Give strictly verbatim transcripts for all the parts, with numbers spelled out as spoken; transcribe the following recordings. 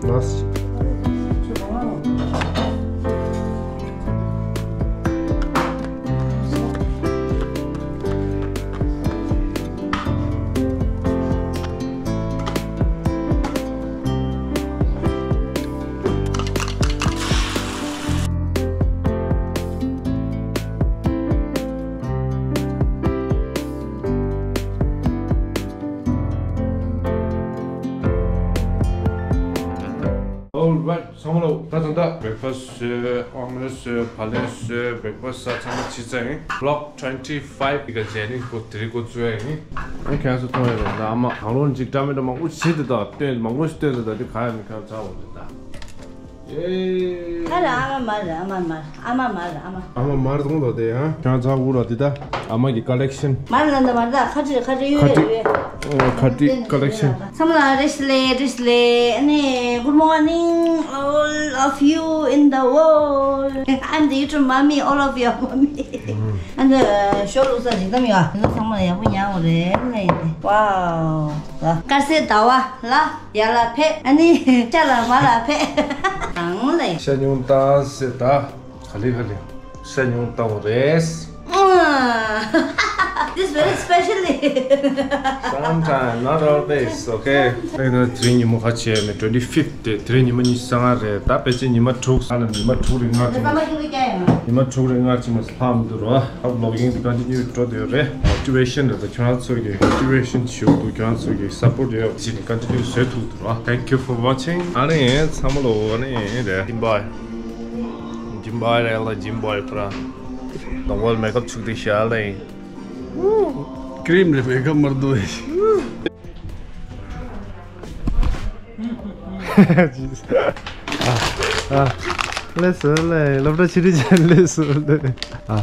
Last. Alright, ཚང་མ་ལ་ད་ད་ད་breakfast བཟོས། omelette བཟོས། བག་ལེབ་བཟོས། breakfast ཚང་མ་བྱས་ཚར་ཡིན། Vlog twenty five གི་རྗེས་ནི་ཁོ་དེ་རིང་ཁོ་བཙུགས་ཡ་ཡིན། ཨ་ཁྱེད་ཚོ་མཐོང་ཡོད་རེད། ད་ཨ་མ་གང་རུང་ཅིག་འདྲ་མི་འདྲ་མང་པོ་བྱེད་དེ། ད་སྟོན་མང་པོ་ཞིག་སྟོན་དེ། ད་དེ་ག་ཡ་མི་ཁ་ཚ་བོ་རེད་ད། ཨ་ར་ཨ་མ་མ་ར་ཨ་མ་མ་ར་ཨ་མ་མ་ར་ཨ་མ། ཨ་མ་མ་ར་གཏོང་དོ་དེ་ཡང་ཁྱེད་ཚ་བོ་ར་དེ་ད་ཨ་མ་གི་collection། མ་ར་ལ་འདི་མ་ར་ད་ཁ་ཏྲི་ཁ་ཏྲི་ཡོད་ཁ་ཏྲི་ཡོད་ཡོད། ཁ་ཏྲི་collection། བསམ་ལ་རེ་སི་ལེ་རེ་སི་ལེ། ཨ་ནི་good morning all of you in the world. I'm the YouTube mommy, all of your mommy. ཨ་ནི་ཞོ་ལུག་ས་ཞིག་དམ་ཡོད། ཨ་ནི་ཚང་མ་ཡག་པོ་ཉལ་བ་རེད་ལེ། Wow. དཀར་གསལ་ཟླ་བ་ལ་ཡར་ལ་ཕེབས། ཨ་ནི་ཤར་ལ་མར་ལ་ཕེབས། གང་ལེ། ཤ་ཉུང་ཏང་ཟེར་ད། ག་ལེ་ག་ལེ། ཤ་ཉུང་ཏང་རེད། This very specially. Sometimes, not always, okay? ཨེ་ན་དེ་རིང་ཉིན་མོ་ཁ་ཆེ་མེད། twenty fifth དེ་དེ་རིང་ཉི་མ་ཉི་ཤུ་རྩ་ལྔ་རེད། ད་ཕལ་ཆེར་ཉི་མ་དྲུག་ས་ན་ཉི་མ་དྲུག་རེ་ལྔ་ཅིག་མ། ཉི་མ་དྲུག་རེ་ལྔ་ཅིག་མ་ལྷག་མི་འདུག་རོ། ཨ་vlogging དེ་continue འགྲོ་བསྡད་ཡོད་རེད། Motivation རེད། ད་ཁྱོད་རང་ཚོ་གི་motivation ཞུ་འདུག་ཁྱོད་རང་ཚོ་གི་support ཡོད་ཅིག་continue བཟོས་ཐུབ་འདུག་རོ། Thank you for watching. ཨ་ནི་ཚང་མ་ལོ། ཨ་ནི་རེད། Jim Boy རེད་ལ། Jim Boy ཕ་ར། ནོ་ཝལ་མེག་ཨབ་བྱུག་དེ་ཤ་ལེ། Cream རེད། མེག་ཨབ་མར་དུ། ཨ་ཨ། ལེ་སོ་ལེ། སློབ་གྲྭ་ཆུ་རི་ཅན་ལེ་སོ་ལེ། ཨ་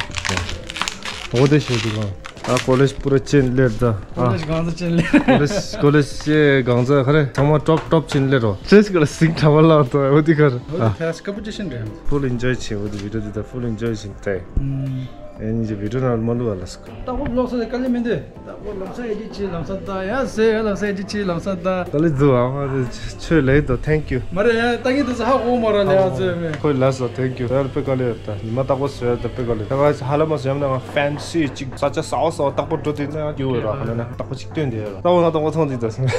འོ་དེ་ཤེས་འདུག་ག་ཨ་ཀོ་ལེཇ་པུ་ར་ཅན་ལེར་ད། ཨ་ཀོ་ལེཇ་གང་ཚ་ཅན་ལེར། ཀོ་ལེཇ་ཀོ་ལེཇ་ཅན་གང་ཚ་ག་རེ། ཚང་མ་top top ཅན་ལེར་རོ། ཅེས་ཀ་ལ་སིང་ཁྲ་བ་ལ་ད། འོ་དེ་ག་རེ། འོ་དེ་ཐེས་ཀ་པུ་ཅི་ཤན་རེད། Full enjoy བྱེད། འོ་དེ་བི་ཌི་ཡོ་དེ་ད་full enjoy བྱེད་ད། ཨེ་ནི་ཅི་བི་ཌི་ཡོ་ནང་མ་ལུ་བ་ལ་སྐོ། ད་ཁོ་ལོག་ས་དེ་དཀའ་ལས་མི་འདུག་ད་ཁོ་ལམ་སང་ཨེ་ཅི་ཅི་ལམ་སང་ད་ཡ་ཟེར། ལམ་སང་ཨེ་ཅི་ཅི་ལམ་སང་ད། ད་ལི་ཛུ་ཨ་མ་ཆོས་ལེགས་དོ། Thank you། མ་རེད། ད་གིན་དུ་ས་ཧ་གོ་མ་ར་ལེ་ཨ་ཟེར་མེ། ཁོས་ལ་སོ། Thank you། ད་དཔེ་དཀའ་ལས་ཡོད། ད་ཉི་མ་རྟག་པར་བཟོས། ད་དཔེ་དཀའ་ལས། ད་ང་ཧ་ལམ་བཟོས་ན་ང་fancy ཅིག་ས་ཆ་ཟ་བ་ཟ་བ་རྟག་པར་འགྲོ་དུས་ན་ཡང་སྐྱིད་པོ་ར། ཧ་ལ་ན་རྟག་པར་ཅིག་སྟོན་དེ་ཡོད་ར། རྟག་པར་ང་རྟག་པར་མཐོང་དུས་ད་སོང་།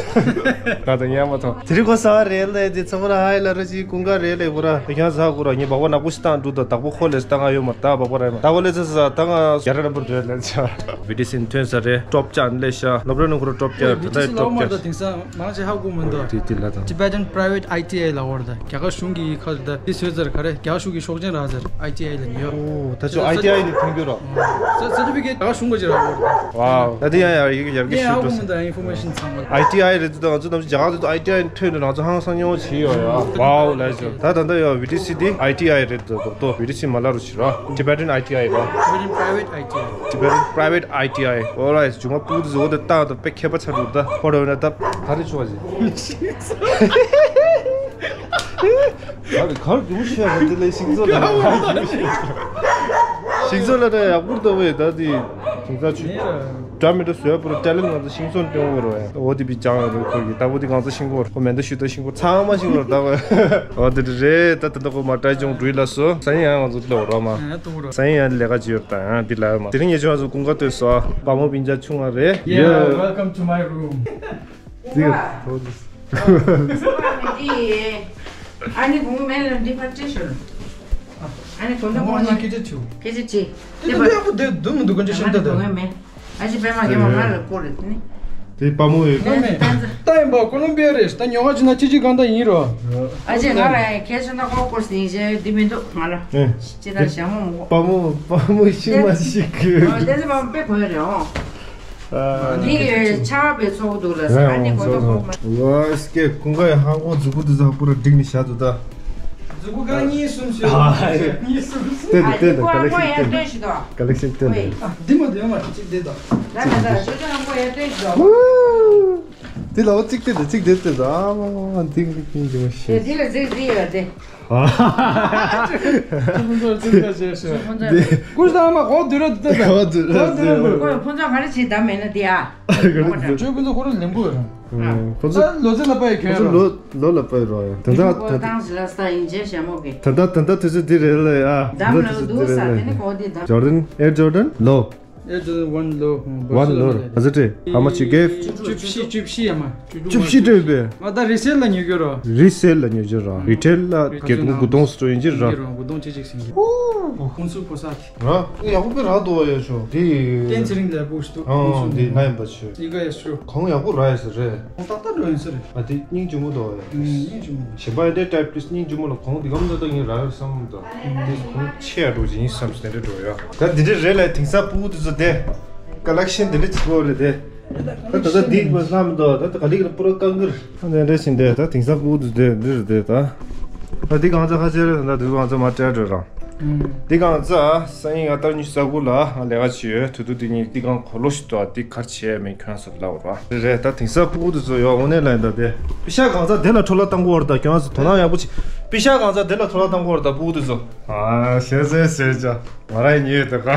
ད་ད་ཉན་མ་མཐོང་། དེ་རིང་ཁོ་ཟ་བ་རེད་ལེ། དེ་ཚོ་ར་ཧའི་ལ་ར་ཅིག་ཀུན་དགའ་རེད་ལེ། ཁོ་ར་ད་ཁྱང་ཟ་ཁོ་ར་ངས་བག་པ་ནག་པོ་ཞིག་བཏང་འགྲོ། ད་བདག་པོ་ཁོ་ལས་ད་ང་ཡོད་མ་ད་བག་པ་ར་ཡོད་མ། ད་བག་པ་ལས་ཚ་ས་ད་ང་རྒྱ་ར་རམ་པོ་འདྲ་ལན་ཆ། བི་ཏི་སི་ནི་ཐོན་ས་རེད། ཀྲོབ་ཅན་ལེ་ཤ་ལོབ་ར་ནུ་ཁོ་ར་ཀྲོབ་ཀྱ་ད་ད་ཀྲོབ་ཀྱ། དེང་སང་མང་ཆེ་ཧ་གོ་མི་འདུག་དེ་དེ་ལ་ད། Tibetan Private I T I ལ་འོར་ད། རྒྱ་གར་གཞུང་གི་ཁ་ད་དེ་བཟོས་ཚར་ག་རེ། རྒྱ་གར་གཞུང་གི་ཤོག་ཆེན་རག་ཚར། I T I ལ་ཉོ། ཨོ་ད་ཚོ་I T I ནི་ཐོན་རྒྱུ་རོ། ས་ས་ཊི་ཕི་ཀེཊ་རྒྱ་གར་གཞུང་ག་ཅི་རག་འོར་ད། Wow། ད་དེ་ཡང་ཡར་ཡར་གི་ཧ་ཞུ་གོ་མི་འདུག་ཨ། ཨིན་ཕོར་མེ་ཤན་ཚང་མ། I T I རེད་འདུག་ད་ང་ཚོ་ནམ་རྒྱ་གར་དུ་I T I ཐོན་ནས་ང་ཚོ་ཧང་སང་ཉོ་བྱེད་ཡོད་ཡ། Wow། ལ་ཞུ་ད་ད་ད་ཡོད། བི་ཏི་སི་དེ་I T I རེད་འདུག་དོ་བི་ཏི་སི་མ་ལ་རུ་ཕྱི་རོ། Tibetan I T I རོ། Tibetan Private I T I། Tibetan Private I T I། Alright། ཇུ་མ་པུ་དུ་ཟོ་དེ་ཏག་ཏག་དཔེ་མཁས་པ་ཆགས་འདུག་ད་ཧོ་རོ་ན་ད་ག་རེ་ཆོག་ཟེར། གར་གར་རྒྱུ་ཤེས་ར་དེ་ལས་ཤིང་བཟོ་ལ། ཤིང་བཟོ་ལ་ད་ཡག་པོ་འདུག་བས། ད་དེ་ཤིང་ཚ་ཆུ་འདྲ་མི་འདྲ་བཟོས་པོ་ཏེ་ལེན་ང་ཚོ་ཤིང་བཟོ་སྟོན་འོ་རོ། ཨོ་དེ་བི་ཅང་རོ་ཁོ་གི་ད་བོ་དེ་གང་ཚ་ཤིང་གོ་རོ། ཁོ་མེ་མདའ་ཤུ་ད་ཤིང་གོ་རོ། ཚང་མ་ཤིང་གོ་རོ་ད་བ། ཨོ་དེ་རེད། ད་ད་ད་ཁོ་མ་ཏྲ་ཅུང་འགྲུལ་ལ་སོ་ས་ཡིན་ཡང་ང་ཚོ་ལོ་རོ་མ། ས་ཡིན་ཡང་ལས་ཀ་ཅི་ཡོད་ད་ཡང་འདི་ལ་ཡོད་མ། དེ་རིང་ཉེ་ཆུང་ང་ཚོ་ཀུན་དགའ་ལྟོས་སོ། དཔའ་མོ་སྤུན་ཀྱག་ཆུང་ང་རེད། Yeah, welcome to my room. ཨ་ནི་གོང་མེ་ལ་འདི་ཕར་ཅི་ཤོར། ཨ་ནི་གོང་ད་གོང་མ་སྐད་ཆ་ཆུ། སྐད་ཆ་ཅི། དེ་ད་ཡག་པོ་དེ་འདུག་མི་འདུག་ག་ཅི་ཤོར་ད་ད། གོང་མེ། ཨ་ཅི་པད་མ་རྒན་མ་ང་ལ་བསྐོར་རེད་དེ་ནི། དེ་དཔའ་མོ་ཡོད། གོང་མེ་ད་ཡིན་པ་ཀོ་ལོམ་བི་ཡ་རེད། ད་ཉོ་ང་ཅི་ན་ཅི་ཅི་གང་ད་ཡིན་རོ། ཨ་ཅི་ང་ལ་ཁྱེད་ཤོར་ན་ཀོ་ཀོ་སི་ཡིན་ཅེ་འདི་མི་འདུག་ང་ལ། ཅི་ད་ཞྭ་མོ་མོ། དཔའ་མོ་དཔའ་མོ་ཤི་མ་ཤི་གི། དེ་ཚོ་དཔའ་མོ་དཔེ་གོ་ཡ་རེད་ཨོ། འདི་ཆར་པ་བབས་ཚོགས་འདུག་ལ་ཨ་ནི་གོ་ཐོག་ཁོག་མ། ཝ་སྐད་ཀུན་དགའ་ཡི་ཧང་གོ་མཛུ་གུ་འདི་ཚང་པུ་ར་བསྒྲིགས་ནས་བཞག་འདུག་ད། མཛུ་གུ་ག་གཉིས་གསུམ་ཞིག་གཉིས་གསུམ། ཏན་ཏན་ཏན་ཏན་ཀ་ལེག་ཤན་ཏན། ཀ་ལེག་ཤན་ཏན་ཏན། འདི་མ་འདི་མ་གཅིག་འདི་དང་། ད་ད་ད་ཞོ་ཞོ་ཧང་གོ་ཡ་ཏོན་ཞིག་དང་། འདི་ལ་བ་གཅིག་དེ་དང་གཅིག་དེ་དེ་དང་། ཨ་མ་མ་མ། འདི་འདི་འདི་མ་ཤེས། དེ་ལ་གཟིགས་གཟིགས་ཡོད་དེ། ཁོང་ཚོར་ཅི་འདྲ་བྱས་ཤག་ཁོང་ཚོར། ཀུ་ཤུ་དང་ཨ་མ་གོ་བསྡུར་རོགས་འདུག་ད། གོ་བསྡུར་རོགས་འདུག་ཁོ་ཁོང་ཚོ་ག་རེ་བྱེད་གདའ་མེད་ན་དེ་ཨ། ཁོ་ཚོ་ཁོ་རང་ལེན་དགོས་རང་། ཁོ་ཚོ་ལོ་ཚད་ལ་དཔག་ཡོད་ཁྱོད་རང་། ལོ་ལོ་ལ་དཔག་ཡོད་རོགས་ཡ། ད་ད་ད་ད་ཏང་ཞི་ལ་ས་ཡིན་ཅེས་ཞྭ་མོ་གི། ད་ད་ད་ད་དུས་ཚོད་འདི་རེད་ལ་ཡ། འདམ་ལ་འདུག་ས་དེ་ནི་གོ་དེ་འདམ། Jordan, Air Jordan low. Air Jordan one low. One low. How much you gave? བཅུ་བཞི་བཅུ་བཞི་ཡ་མ། བཅུ་བཞི་སྤྲད་པས། ང་ད་རི་སེལ་ལ་ཉོ་རྒྱུ་རོ། རི་སེལ་ལ་ཉོ་རྒྱུ་རོ། རི་ཊེལ་ལ་བརྒྱད་སྟོང་དགུ་སྟོང་སྤྲོད་ཡིན་གྱི་རོ། དགུ་སྟོང་གཅིག་གཅིག་ཟིན་གྱི། ཁོང་ཚོའི་ཕོ་གསར། ར། ཡག་པོ་དཔེ་རག་འདུག་ཡ་ཤོ། དེ། བསྟན་ཚེ་རིང་ལ་ཡག་པོ་ཞིག་འདུག་ཨང་། དེ་ང་ཡིན་པ་ཆོས། ཨི་ག་ཡ་ཤོ། གང་ཡག་པོ་རག་ཡ་ཟེར་རེད། ཏག་ཏག་འགྲོ་ཡིན་ཟེར་རེད། ཨ་དེ་སྙིང་རྗེ་མོ་འདུག་ཡ། ཨང་། སྙིང་རྗེ་མོ། གཞན་པ་ཡ་དེ་ཊའིབ་དེ་སྙིང་རྗེ་མོ་ལ་གང་དེ་གམ་ད་ད་ངས་རག་ཡ་བསམ་འདུག་དེ་གང་ཆེ་ཡ་འགྲོ་ཅིག་ཡིན་བསམ་ཟེར་དེ་འདྲ་འགྲོ་ཡ། ད་དེ་འདྲ་རེད་ལ། དེང་སང་ཕྲུ་གུ་དེ་ཚོ་དེ་ཀ་ལེག་ཤན་དེ་འདྲ་བྱེད་དགོས་རེད་དེ། ད་ད་ལྟ་འདི་མ་བསམ་འདུག་ད་ད་ག་ལེ་ག་ལེ་པུ་ར་ཀང་གིར། ཨ་ནི་འདྲ་བཞིན་དེ་ད་དེང་སང་ཕྲུ་གུ་དེ་འདི་རེད་དེ་ད། ད་འདི་གང་ཚ་ཁ་ཆེ་རེད། ད་འདི་གང་ཚ་མ་སྤྲད་འགྲོ་རང་། ཨང་། འདི་གང་ཚ་སང་ཉིན་ང་ལྟར་ཉི་ཤུ་རྩ་དགུ་ལ་ལས་ཀ་བྱེད་ཡོད། དུ་དུ་འདི་གཉིས་འདི་གང་གོ་ལོ་ཞིག་འདུག་འདི་གར་བྱེད་མིན་ཁྱོད་ཚོ་ལབ་ར། རེད་རེད། ད་དེང་སང་ཕྲུ་གུ་དེ་ཚོ་ཡོད་དངོས་གནས་ལ་ཡིན་ད་དེ། པི་ཤ་གང་ཚ་དེ་ལ་འཕྲོ་བརླག་བཏང་གི་ཡོད་རེད། ད་ཁྱོད་ཚོ་དོ་སྣང་ཡག་པོ་བྱེད། པི་ཤ་གང་ཚ་དེ་ལ་འཕྲོ་བརླག་བཏང་གི་ཡོད་རེད་ད་ཕྲུ་གུ་དེ་ཚོ། ཨ་ཤེས་ཟེར་ཟེར་ཅག་ང་རང་ཉིད་དུ་གང་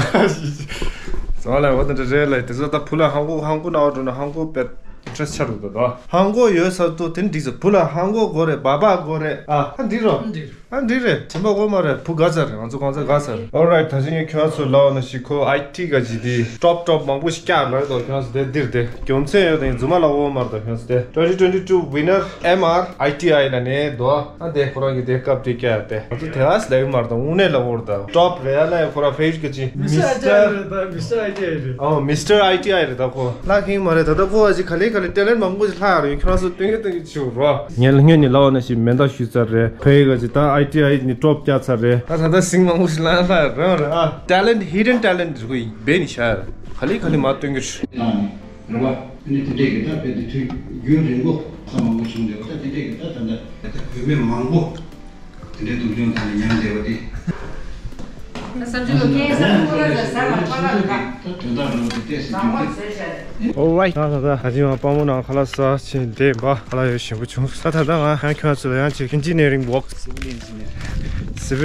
ཟོང་ལ་འོ་དེ་འདྲ་རེད་ལ། དེ་ཚོ་ད་བུ་ལ་ཧང་གོ་ཧང་གོ་ན་འགྲོ་ན་ཧང་གོ་པེ་ཨིན་ཊི་རེ་སི་ཊི་ཆགས་འགྲོ་འདུག་ད་ཧང་གོ་ཡོད་ས་ཏུ་དེ་འགྲིག་ས། བུ་ལ་ཧང་གོ་དགོས་རེད། བ་བ་དགོས་རེད། ཨ་ཨ་འགྲིག་རོ། འགྲིག་རོ། ཨ་འགྲིག་རེད། དྲན་པ་དགོས་མ་རེད། བུ་དགའ་ཚར་རེད། ང་ཚོ་གང་ཚ་དགའ་ཚར་རེད། Alright། ད་ཅི་ངས་ཁྱོད་ཚོ་ལབ་ན་ཞིག་ཁོ་ཨའི་ཊི་ག་ཅི་དེ་ཊོབ་ཊོབ་མང་པོ་ཞིག་བཀྱག་རེད་དོ། ཁྱོད་ཚོ་དེ་འདིར་དེ་རྒྱུ་མཚན་ཡོད་དེ་རྫུན་མ་ལབ་དགོས་མ་རེད་དོ། ཁྱོད་ཚོ་དེ་twenty twenty-two winner M R I T I ལ་ནས་དོ། ཨ་དེ་ཁོ་རང་གི་དེ་སྐབས་དེ་བསྐྱལ་ཡ་དེ། ང་ཚོ་དེ་ཨ་སི་ལབ་ཡོད་མ་རེད་ད། དངོས་གནས་ལབ་དགོས་རེད་ད། ཊོབ་རེད་ཡ་ལ་ཡ་ཁོ་ར་ཕེ་ཇི་ག་ཅི་མི་སི་ཊར་ཨའི་ཊི་ཨའི་རེད་ད། མི་སི་ཊར་ཨའི་ཊི་ཨའི་རེད། ཨོ་མི་སི་ཊར་ཨའི་ཊི་ཨའི་རེད་ད། ཁོ་ལྷག་གིན་མ་རེད་ད། ད་ཁོ་ཨ་ཅི་ག་ལེ་ག་ལེ་ཊེ་ལེན་ཊི་མང་པོ་ཞིག་ལྷག་རེད། ཁྱོད་རང་ཚོ་སྟོན་གི་སྟོན་གི་བྱེད་དགོས་རོ། ངས་ལ་སྔོན་ནས་ལབ་པ་ནང་བཞིན་མེ་མདའ་གཞུས་ཚར་རེད། ཕ་ཡི་ག་ཅི་ད་ཨའི་ཊི་ཨའི་ནས་ཊོབ་བསྐྱལ་ཚར་རེད། ད་ད་ལྟ་ཟིང་མང་པོ་ཞིག་ལྷག་ལྷག་རེད་རེད་ཨ། ཊེ་ལེན་ཊི་ཧི་ཌེན་ཊེ་ལེན་ཊི་ཁོ་ཡིན་པས་ནི་ཤ་ར་ག་ལེ་ག་ལེ་མ་སྟོན་གི་རེད། རེད་བ། ཨ་ནི་དེ་འདྲས་ཀྱི་ད་དཔེ་དེ་དུས་རྒྱུན་རིང་པོ་ས་མང་པོ་བྱུང་བསྡད་པ། ད་དེ་འདྲས་ཀྱི་ད་ད་ལྟ་ད་བུད་མེད་མང་པོ་དེ་འདྲས་སྡུག་སྦྱོང་ཐོག་ནས་མྱངས་བསྡད་པ་དེ། ད་བསམ་ཚུལ་ལ་སྐྱེས་ས་ཁོ་ལ་ཟ་ཟ་ལ་ཁོ་ལ་ད་དོན་དག་རང་དེ་ཏོག་ཙམ་རྒྱུན་དུ། Alright། ད་ད་ད་ད་ཅི་ཡང་དཔའ་མོ་ནང་ཁ་ལག་ཟ་ཕྱིན་བསྡད་པ་ཁ་ལག་ཡོད་ཞིམ་པོ་བྱུང་། ད་ད་ད་ང་ཡང་ཁྱོད་ཚོ་ལ་ཡང་ཅིག་ཨིན་ཇི་ནི་ཡ་རིང་ཝོག Civil engineer།